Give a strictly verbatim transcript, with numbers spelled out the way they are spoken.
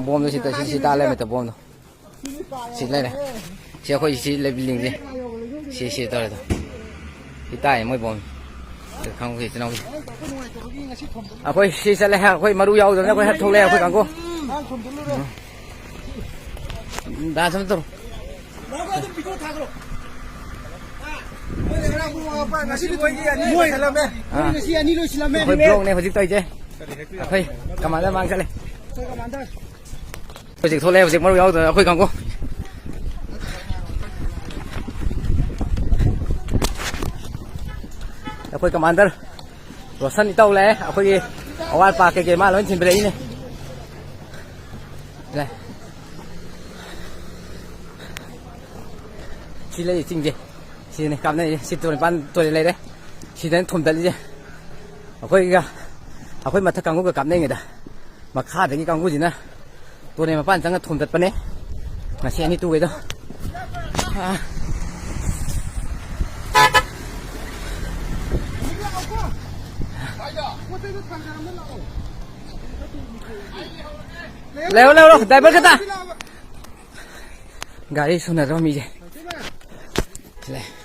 ꯕꯣꯝꯗꯣ ꯁꯤ ꯇ-, ꯁꯤ, ꯁꯤ ꯇꯥ ꯂꯩꯔꯝꯃꯦ ꯇ ꯕꯣꯝꯗꯣ꯫ ꯁꯤ ꯂꯩꯔꯦ꯫ ꯁꯤ ꯑꯩꯈꯣꯏ ꯁꯤ ꯂꯩꯕꯤꯜꯗꯤꯡꯁꯦ꯫ ꯁꯤ, ꯁꯤ ꯇꯧꯔꯦ ꯇꯣ꯫ ꯁꯤ ꯇꯥꯏꯌꯦ ꯃꯣꯏ ꯕꯣꯝ꯫ ꯈꯪꯍꯧꯗꯦ ꯏꯆꯤꯟ ꯏꯅꯥꯎꯁꯦ꯫ ꯑꯩꯈꯣꯏ ꯁꯤ ꯆꯠꯂꯦ꯫ ꯑꯩꯈꯣꯏ ꯃꯔꯨ ꯌꯥꯎꯗꯅ ꯑꯩꯈꯣꯏ ꯍꯦꯛ ꯊꯣꯛꯂꯛꯑꯦ ꯑꯩꯈꯣꯏ ꯀꯥꯡꯕꯨ꯫ ꯗꯥ ꯁꯨꯝ ꯇꯧꯔꯣ꯫ ꯉꯁꯤꯗꯤ ꯃꯣꯏꯒꯤ ꯑꯅꯤ ꯂꯣꯏꯁꯤꯜꯂꯝꯃꯦ꯫ ꯑꯥ꯫ ꯉꯁꯤ ꯑꯅꯤ ꯂꯣꯏꯁꯤꯜꯂꯝꯃꯦ꯫ ꯑꯩꯈꯣꯏ ꯕ꯭ꯂꯣꯛꯅꯦ ꯍꯧꯖꯤꯛ ꯇꯧꯔꯤꯁꯦ꯫ ꯑꯩꯈꯣꯏ ꯀꯃꯥꯟꯗꯔ ꯃꯥꯡ ꯆꯠꯂꯦ꯫ ꯑꯩꯈꯣꯏ ꯀꯃꯥꯟꯗꯔ꯫ ꯍꯧꯖꯤꯛ ꯊꯣꯛꯂꯛꯑꯦ, ꯍꯧꯖꯤꯛ ꯃꯔꯨ ꯌꯥꯎꯗꯅ ꯑꯩꯈꯣꯏ ꯀꯥꯡꯕꯨ꯫ ꯑꯩꯈꯣꯏ ꯀꯃꯥꯟꯗꯔ ꯔꯣꯁꯟ ꯏꯇꯥꯎ ꯂꯥꯛꯑꯦ꯫ ꯑꯩꯈꯣꯏꯒꯤ ꯑꯋꯥꯠ ꯑꯄꯥ ꯀꯩꯀꯩ ꯃꯥ ꯂꯣꯏ ꯊꯤꯟꯕꯤꯔꯛꯏꯅꯦ꯫ ꯂꯥꯛꯑꯦ꯫ ꯁꯤ ꯂꯩ ꯆꯤꯡꯁꯦ꯫ ꯁꯤꯗꯅꯦ ꯀꯥꯞꯅꯩꯁꯦ꯫ ꯁꯤ ꯇꯨꯔꯦꯜ ꯃꯄꯥꯟ ꯇꯨꯔꯦꯜ ꯂꯩꯔꯦ꯫ ꯁꯤꯗꯅꯦ ꯊꯣꯝꯗꯠꯂꯤꯁꯦ꯫ ꯑꯩꯈꯣꯏꯒ, ꯑꯩꯈꯣꯏ ꯃꯊꯛ ꯀꯥꯡꯕꯨꯒ ꯀꯥꯞꯅꯩꯉꯩꯗ ꯃꯈꯥꯗꯒꯤ ꯀꯥꯡꯕꯨꯁꯤꯅ ꯇꯨꯔꯦꯜ ꯃꯄꯥꯟ ꯆꯪꯉ ꯊꯣꯝꯗꯠꯄꯅꯦ꯫ ꯉꯁꯤ ꯑꯅꯤ ꯇꯨꯒꯩꯗꯣ꯫ ꯑꯥ꯫ ꯂꯩꯍꯧ, ꯂꯩꯍꯧ, ꯗ꯭ꯔꯥꯏꯚꯔ ꯈꯛꯇ꯫ ꯒꯥꯔꯤ ꯁꯨꯅꯗ꯭ꯔꯣ ꯃꯤꯁꯦ꯫ ꯁꯤ ꯂꯩ꯫